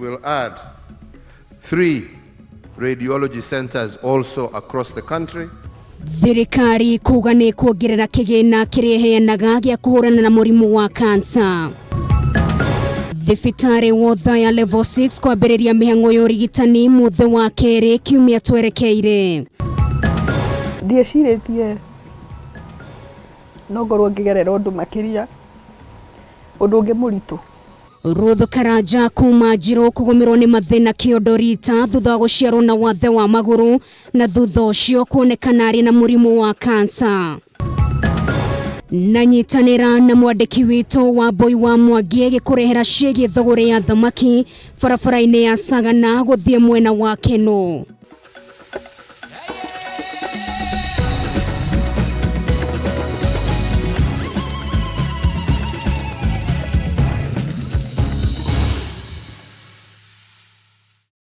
will add 3 radiology centers also across the country. Thirikari kuga nĩ kuongerera kĩgĩna kĩrĩa ĩheanaga gĩa kũhũrana na mũrimũ wa kansa. Thibitarĩ Wothaya Level 6 kwambĩrĩria mĩhang'o ya ũrigitani mũthĩ wa kerĩ kiumia twerekeire. Ndiecirĩtie no ngorwo ngĩgerera ũndũ makĩria ũndũ ũngĩ mũritũ. Ruth Karanja kuma Njirũ kũgũmĩrwo nĩ mathĩna kĩondo rita thutha wa gũciarwo na wathe wa magũrũ na thutha ũcio kuonekana arĩ na mũrimũ wa kansa. Na nyitanĩra na mwandĩki witũ wa Mbui wa Mwangi agĩkũrehera ciĩgiĩ thogora ya thamaki barabara-inĩ ya Sagana gũthiĩ mwena wa Kenũ.